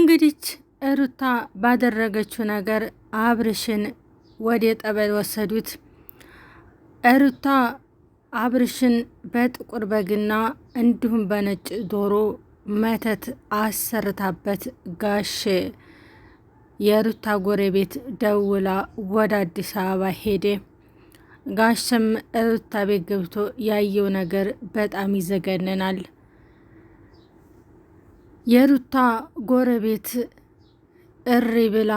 እንግዲህ ሩታ ባደረገችው ነገር አብርሽን ወደ ጠበል ወሰዱት። ሩታ አብርሽን በጥቁር በግና እንዲሁም በነጭ ዶሮ መተት አሰርታበት ጋሼ የሩታ ጎረቤት ደውላ ወደ አዲስ አበባ ሄደ። ጋሽም ሩታ ቤት ገብቶ ያየው ነገር በጣም ይዘገንናል። የሩታ ጎረቤት እሪ ብላ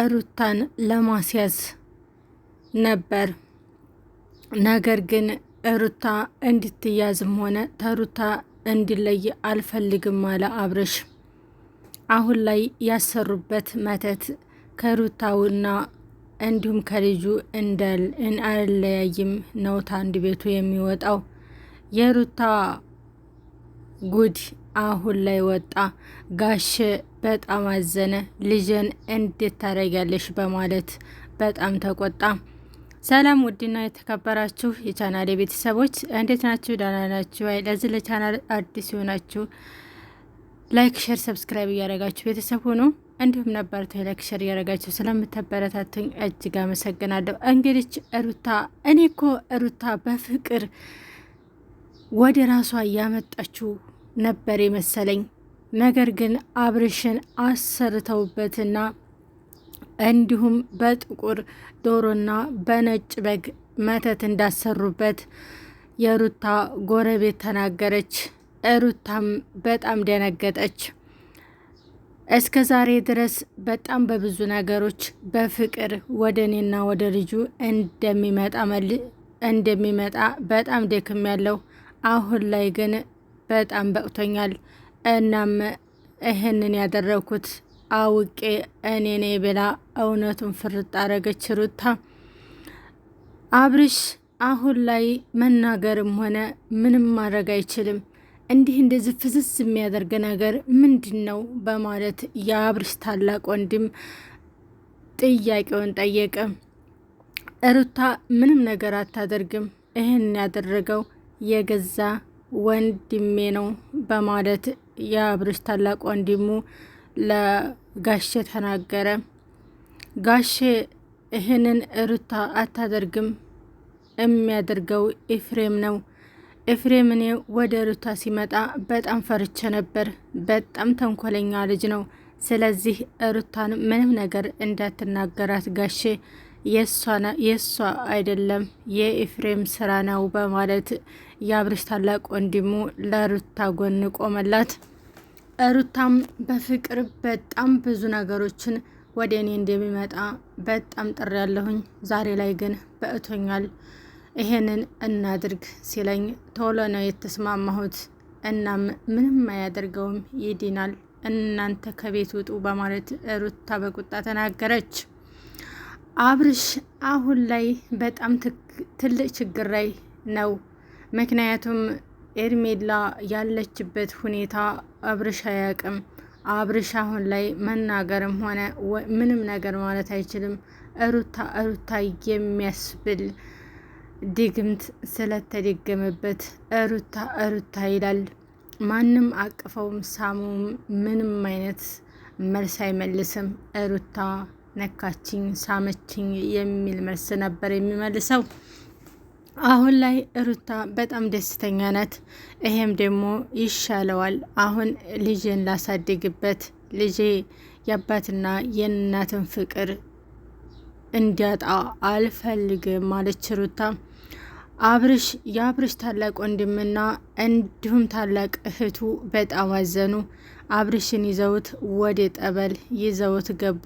ሩታን ለማስያዝ ነበር። ነገር ግን ሩታ እንድትያዝም ሆነ ተሩታ እንዲለይ አልፈልግም አለ አብርሽ። አሁን ላይ ያሰሩበት መተት ከሩታውና እንዲሁም ከልጁ እንዳል አልለያይም ነው ታንድ ቤቱ የሚወጣው። የሩታ ጉድ አሁን ላይ ወጣ። ጋሽ በጣም አዘነ። ልጅን እንዴት ታደርጊያለሽ በማለት በጣም ተቆጣ። ሰላም ውድና የተከበራችሁ የቻናል ቤተሰቦች እንዴት ናችሁ? ደህና ናችሁ? ለዚህ ለቻናል አዲስ የሆናችሁ like፣ share፣ subscribe እያደረጋችሁ ቤተሰብ ሁኑ። እንዲሁም ነባር like share እያደረጋችሁ ስለምታበረታቱኝ እጅግ አመሰግናለሁ። እንግዲህ ሩታ እኔ እኮ ሩታ በፍቅር ወደ ራሷ እያመጣችው ነበር የመሰለኝ። ነገር ግን አብርሽን አሰርተውበትና እንዲሁም በጥቁር ዶሮና በነጭ በግ መተት እንዳሰሩበት የሩታ ጎረቤት ተናገረች። ሩታም በጣም ደነገጠች። እስከ ዛሬ ድረስ በጣም በብዙ ነገሮች በፍቅር ወደ እኔና ወደ ልጁ እንደሚመጣ በጣም ደክም ያለው፣ አሁን ላይ ግን በጣም በቅቶኛል። እናም ይህንን ያደረግኩት አውቄ እኔ ነኝ ብላ እውነቱን ፍርጥ አረገች ሩታ። አብርሽ አሁን ላይ መናገርም ሆነ ምንም ማድረግ አይችልም። እንዲህ እንደዚህ ፍዝዝ የሚያደርግ ነገር ምንድን ነው በማለት የአብርሽ ታላቅ ወንድም ጥያቄውን ጠየቀ። ሩታ ምንም ነገር አታደርግም፣ ይህን ያደረገው የገዛ ወንድሜ ነው በማለት የአብርሽ ታላቅ ወንድሙ ለጋሼ ተናገረ። ጋሼ ይህንን ሩታ አታደርግም፣ የሚያደርገው ኤፍሬም ነው። ኤፍሬም እኔ ወደ ሩታ ሲመጣ በጣም ፈርቼ ነበር። በጣም ተንኮለኛ ልጅ ነው። ስለዚህ ሩታን ምንም ነገር እንዳትናገራት ጋሼ፣ የእሷ አይደለም የኤፍሬም ስራ ነው በማለት የአብርሽ ታላቅ ወንድሙ ለሩታ ጎን ቆመላት። ሩታም በፍቅር በጣም ብዙ ነገሮችን ወደ እኔ እንደሚመጣ በጣም ጥሪ ያለሁኝ፣ ዛሬ ላይ ግን በእቶኛል። ይሄንን እናድርግ ሲለኝ ቶሎ ነው የተስማማሁት። እናም ምንም አያደርገውም ይድናል፣ እናንተ ከቤት ውጡ በማለት ሩታ በቁጣ ተናገረች። አብርሽ አሁን ላይ በጣም ትልቅ ችግር ላይ ነው። ምክንያቱም ኤርሜላ ያለችበት ሁኔታ አብርሽ አያውቅም። አብርሽ አሁን ላይ መናገርም ሆነ ምንም ነገር ማለት አይችልም። ሩታ ሩታ የሚያስብል ድግምት ስለተደገመበት ሩታ ሩታ ይላል። ማንም አቅፈውም ሳሙም ምንም አይነት መልስ አይመልስም። ሩታ ነካችኝ፣ ሳመችኝ የሚል መልስ ነበር የሚመልሰው። አሁን ላይ ሩታ በጣም ደስተኛ ናት። ይሄም ደግሞ ይሻለዋል። አሁን ልጄን ላሳድግበት፣ ልጄ የአባትና የእናትን ፍቅር እንዲያጣ አልፈልግም አለች ሩታ። አብርሽ የአብርሽ ታላቅ ወንድምና እንዲሁም ታላቅ እህቱ በጣም አዘኑ። አብርሽን ይዘውት ወደ ጠበል ይዘውት ገቡ።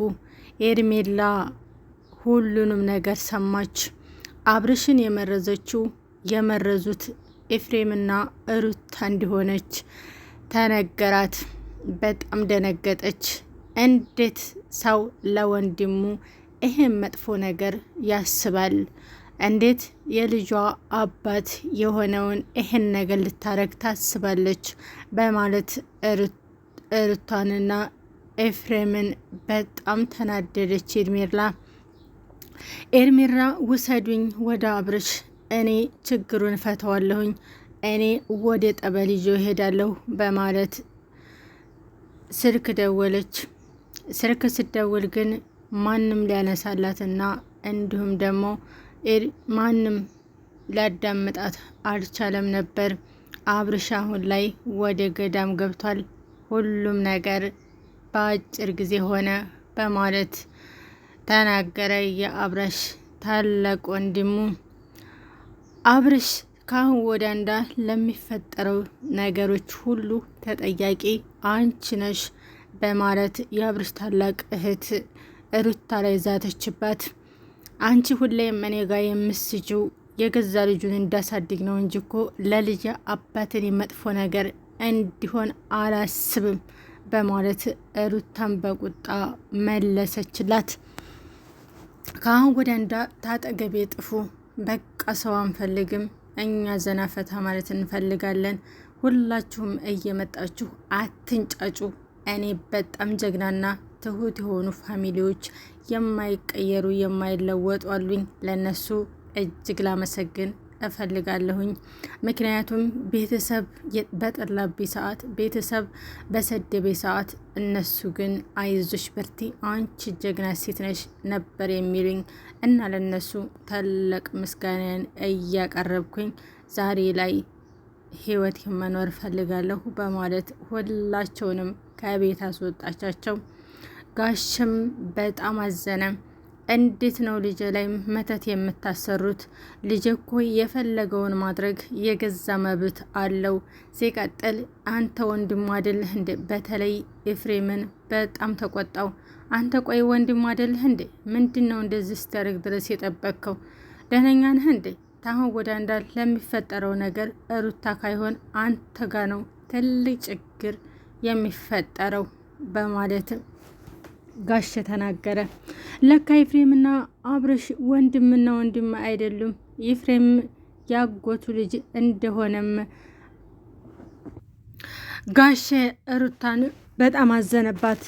ኤርሜላ ሁሉንም ነገር ሰማች። አብርሽን የመረዘችው የመረዙት ኤፍሬምና ሩታ እንዲሆነች ተነገራት። በጣም ደነገጠች። እንዴት ሰው ለወንድሙ ይህን መጥፎ ነገር ያስባል? እንዴት የልጇ አባት የሆነውን ይህን ነገር ልታረግ ታስባለች? በማለት ሩታንና ኤፍሬምን በጣም ተናደደች ኤርሜላ። ኤርሜላ ውሰዱኝ ወደ አብርሽ፣ እኔ ችግሩን ፈተዋለሁኝ፣ እኔ ወደ ጠበል ይዤ እሄዳለሁ በማለት ስልክ ደወለች። ስልክ ስደውል ግን ማንም ሊያነሳላትና እንዲሁም ደግሞ ማንም ሊያዳምጣት አልቻለም ነበር። አብርሽ አሁን ላይ ወደ ገዳም ገብቷል። ሁሉም ነገር በአጭር ጊዜ ሆነ በማለት ተናገረ። የአብረሽ ታላቅ ወንድሙ አብርሽ ካሁን ወዲያ እንዳ ለሚፈጠረው ነገሮች ሁሉ ተጠያቂ አንቺ ነሽ በማለት የአብርሽ ታላቅ እህት ሩታ ላይ ዛተችባት። አንቺ ሁሌም እኔ ጋር የምስጂው የገዛ ልጁን እንዳሳድግ ነው እንጂ እኮ ለልጅ አባትን የመጥፎ ነገር እንዲሆን አላስብም በማለት ሩታን በቁጣ መለሰችላት። ከአሁን ወዲያ እንዳ ታጠገቤ ጥፉ፣ በቃ ሰው አንፈልግም፣ እኛ ዘና ፈታ ማለት እንፈልጋለን። ሁላችሁም እየመጣችሁ አትንጫጩ። እኔ በጣም ጀግናና ትሁት የሆኑ family ዎች የማይቀየሩ የማይለወጡ አሉኝ። ለእነሱ እጅግ ላመሰግን እፈልጋለሁኝ። ምክንያቱም ቤተሰብ በጠላብኝ ሰዓት፣ ቤተሰብ በሰደቤ ሰዓት እነሱ ግን አይዞሽ በርቲ፣ አንቺ ጀግና ሴት ነሽ ነበር የሚሉኝ እና ለነሱ ታላቅ ምስጋናን እያቀረብኩኝ ዛሬ ላይ ህይወት መኖር እፈልጋለሁ በማለት ሁላቸውንም ከቤት አስወጣቻቸው። ጋሽም በጣም አዘነ። እንዴት ነው ልጄ ላይ መተት የምታሰሩት? ልጄ እኮ የፈለገውን ማድረግ የገዛ መብት አለው። ሲቀጥል አንተ ወንድሙ አይደለህ እንዴ? በተለይ ኤፍሬምን በጣም ተቆጣው። አንተ ቆይ ወንድሙ አይደለህ እንዴ? ምንድን ነው እንደዚህ ስታደርግ ድረስ የጠበቅከው? ደህነኛ ነህ እንዴ? ታሁን ወደ እንዳል ለሚፈጠረው ነገር ሩታ ካይሆን አንተ ጋ ነው ትልቅ ችግር የሚፈጠረው በማለት ጋሽ ተናገረ። ለካ ኤፍሬምና አብርሽ ወንድምና ወንድም አይደሉም። ኤፍሬም ያጎቱ ልጅ እንደሆነም ጋሼ ሩታን በጣም አዘነባት።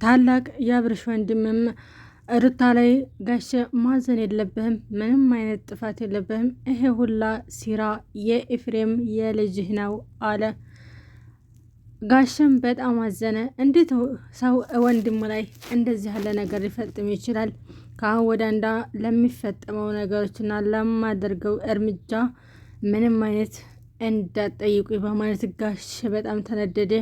ታላቅ የአብርሽ ወንድምም ሩታ ላይ ጋሼ ማዘን የለብህም፣ ምንም አይነት ጥፋት የለብህም፣ ይሄ ሁላ ሲራ የኤፍሬም የልጅህ ነው አለ። ጋሸም በጣም አዘነ። እንዴት ሰው ወንድሙ ላይ እንደዚህ ያለ ነገር ሊፈጥም ይችላል? ከአሁን ወደ አንዳ ለሚፈጠመው ነገሮችና ለማደርገው እርምጃ ምንም አይነት እንዳትጠይቁ በማለት ጋሽ በጣም ተነደደ።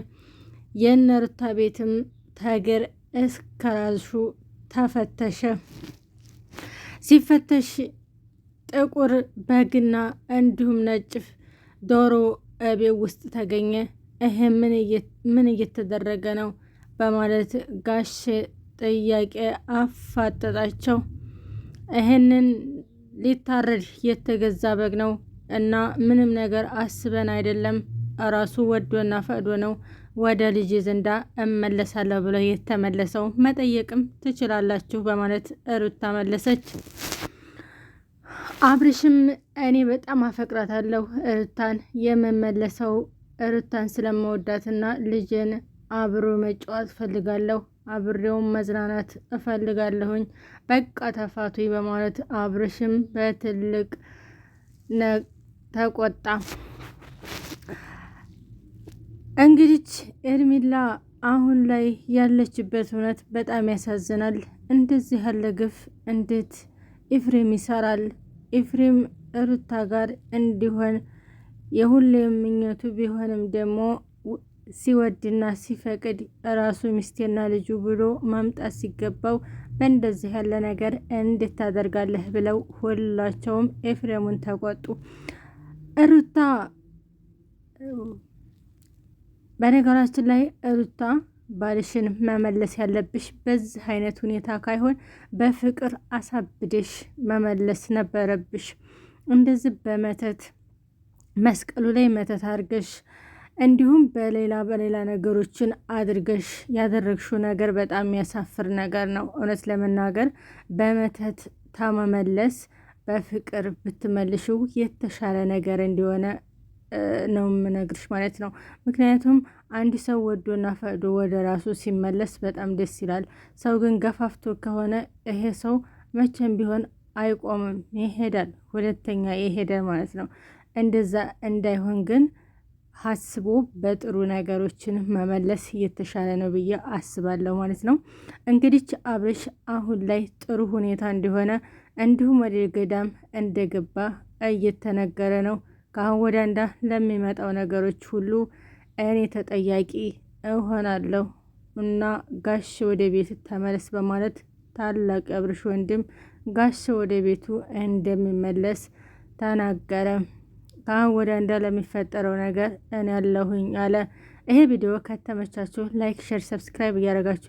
የእነ ሩታ ቤትም ተግር እስከ ራሱ ተፈተሸ። ሲፈተሽ ጥቁር በግና እንዲሁም ነጭ ዶሮ እቤት ውስጥ ተገኘ። ይሄ ምን እየተደረገ ነው? በማለት ጋሽ ጥያቄ አፋጠጣቸው። ይህንን ሊታረድ የተገዛ በግ ነው እና ምንም ነገር አስበን አይደለም፣ እራሱ ወዶና ፈቅዶ ነው ወደ ልጅ ዘንዳ እመለሳለሁ ብሎ የተመለሰው፣ መጠየቅም ትችላላችሁ በማለት ሩታ መለሰች። አብርሽም እኔ በጣም አፈቅራታለሁ ሩታን፣ የምመለሰው ሩታን ስለመወዳትና ልጅን አብሮ መጫወት ፈልጋለሁ፣ አብሬውን መዝናናት እፈልጋለሁኝ፣ በቃ ተፋቱኝ በማለት አብርሽም በትልቅ ተቆጣ። እንግዲህ ኤርሚላ አሁን ላይ ያለችበት እውነት በጣም ያሳዝናል። እንደዚህ ያለ ግፍ እንዴት ኤፍሬም ይሰራል? ኤፍሬም ሩታ ጋር እንዲሆን የሁሌም ምኞቱ ቢሆንም ደግሞ ሲወድና ሲፈቅድ ራሱ ሚስቴና ልጁ ብሎ መምጣት ሲገባው በእንደዚህ ያለ ነገር እንዴት ታደርጋለህ ብለው ሁላቸውም ኤፍሬሙን ተቆጡ። ሩታ በነገራችን ላይ ሩታ ባልሽን መመለስ ያለብሽ በዚህ አይነት ሁኔታ ካይሆን በፍቅር አሳብደሽ መመለስ ነበረብሽ። እንደዚህ በመተት መስቀሉ ላይ መተት አድርገሽ እንዲሁም በሌላ በሌላ ነገሮችን አድርገሽ ያደረግሽው ነገር በጣም የሚያሳፍር ነገር ነው። እውነት ለመናገር በመተት ታመመለስ በፍቅር ብትመልሽው የተሻለ ነገር እንዲሆነ ነው የምነግርሽ ማለት ነው። ምክንያቱም አንድ ሰው ወዶና ፈቅዶ ወደ ራሱ ሲመለስ በጣም ደስ ይላል። ሰው ግን ገፋፍቶ ከሆነ ይሄ ሰው መቼም ቢሆን አይቆምም፣ ይሄዳል፣ ሁለተኛ ይሄዳል ማለት ነው። እንደዛ እንዳይሆን ግን አስቦ በጥሩ ነገሮችን መመለስ የተሻለ ነው ብዬ አስባለሁ ማለት ነው። እንግዲህ አብርሽ አሁን ላይ ጥሩ ሁኔታ እንደሆነ እንዲሁም ወደ ገዳም እንደገባ እየተነገረ ነው። ከአሁን ወዲያ እንዳ ለሚመጣው ነገሮች ሁሉ እኔ ተጠያቂ እሆናለሁ እና ጋሽ ወደ ቤት ተመለስ በማለት ታላቅ የአብርሽ ወንድም ጋሽ ወደ ቤቱ እንደሚመለስ ተናገረ። ከአሁን ወዲያ እንዳ ለሚፈጠረው ነገር እኔ ያለሁኝ አለ። ይሄ ቪዲዮ ከተመቻችሁ like፣ share፣ subscribe እያደረጋችሁ